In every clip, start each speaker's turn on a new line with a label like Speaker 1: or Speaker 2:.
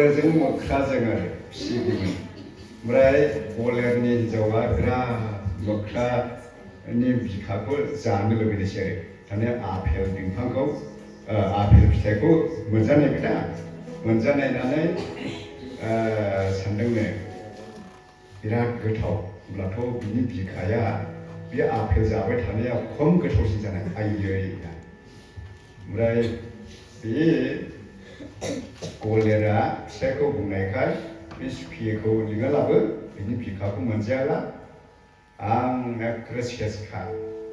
Speaker 1: जों मोख्राजों आरो फिसिदोंमोन ओमफ्राय गलेरनि हिन्जावा बिराद मोख्रानि बिखाखौ जानो लुबैदोंसै आरो दानिया आफेल बिफांखौ आफेल फिथाइखौ मोनजानायबाय दा मोनजानायनानै सानदोंनो बिराद गोथाव होमब्लाथ' बिनि बिखाया बे आफेल जाबाय थानाया खम गोथावसिन जानाय आयै ओमफ्राय बे गलेरा फिसायखौ बुंनायखाय बे सुखिखौ लिंना लाबो बिनि बिखाखौ मोनजायाला आं एखेबारे सेसखा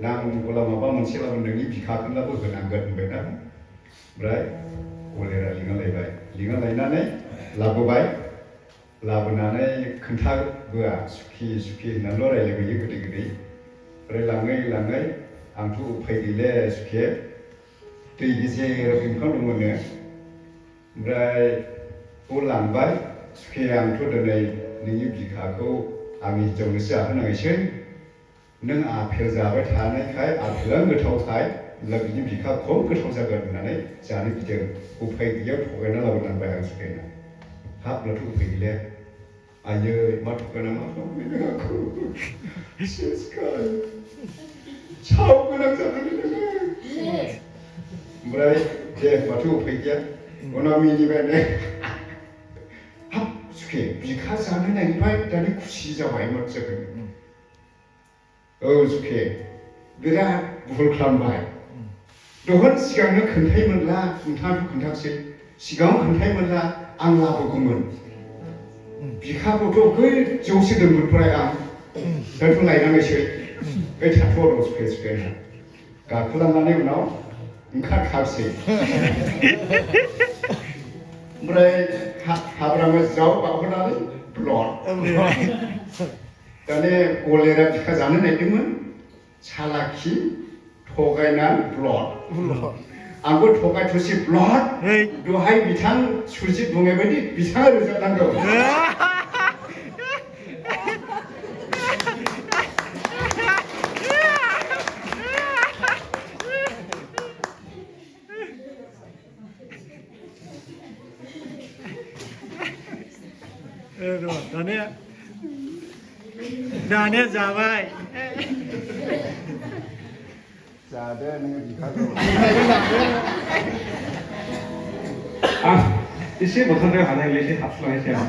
Speaker 1: नांगौला माबा मोनसे लाबो नोंनि बिखाखौलाबो होनांगोन होनबायना ओमफ्राय गलेरा लिंना लायनानै लाबोबाय लाबोनानै खोन्थाबोआ सुखि होननानैल' रायलायबोयो गोदै ओमफ्राय लाङै आंथ' उफाय गैले सुखे दै गेजेराव बिफां दंमोननो ओमफ्राय बेखौ लांबाय सुखे आंथ' दिनै नोंनि बिखाखौ आंनि हिन्जावनोसो जाहोनांगोनसै नों आफेल जाबाय थानायखाय आफेला गोथावखाय होमब्ला बिनि बिखा खम गोथाव जागोन होननानै जानो गिदों उफाय गैयाव थगायना लाबोनांबाय आं सुखेनो हाब्लाथ' उफाय गैले आयै मा थगायना मा खालामबाय आंखौ सेसखाय साव गोनां जादों नोङो ओमफ्राय दे माथो उफाय गैया उनाव मिनिबाय हाब सुखे बिखा जानो नागिरबाय दानि खुसि जाबाय मानसिया औ सुखे बिराद भुल खालामबाय दहर सिगांनो खोन्थायोमोनला नोंथाङाथ' खोन्थासै सिगाङाव खोन्थायोमोनला आं लाबोगौमोन बिखाखौथ' गोजौसो दोनबोबाय आं दाथ' लायनानैसै बे थाथ' र' सुखे गाखोलांनानै उनाव ओंखारखासै ओमफ्राय हाब्रामा ज्राव बारहरनानै ब्लद दाने गलेरा बिखा जानो नागिरदोंमोन सालाखि थगायना ब्लद आंबो थगायथ'सै ब्लद दहाय बिथां सुजित बुंनाय बायदि बिथाङा रोजाबनांगौ
Speaker 2: दानिया जाबाय
Speaker 1: जादो नोङो बिखाखौ
Speaker 3: आं एसे बोथोरजों हानायलाय एसे हाबस्लायनोसै आं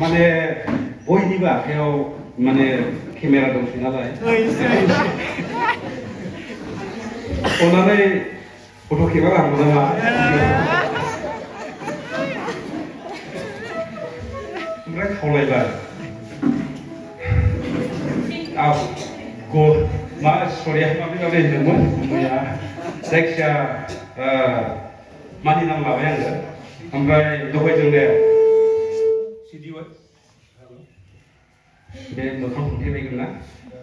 Speaker 3: माने बयनिबो आखायाव माने केमेरा दंसै नालाय अननानै फट' खेबा लांगौ नामा ओमफ्राय खावलायबाय मा सरिया माबे होनदोंमोन मैया जायखिया मानिनानै लाबाय आङो ओमफ्राय दहाय जों बे बे मोखां खन्थेबायगोन ना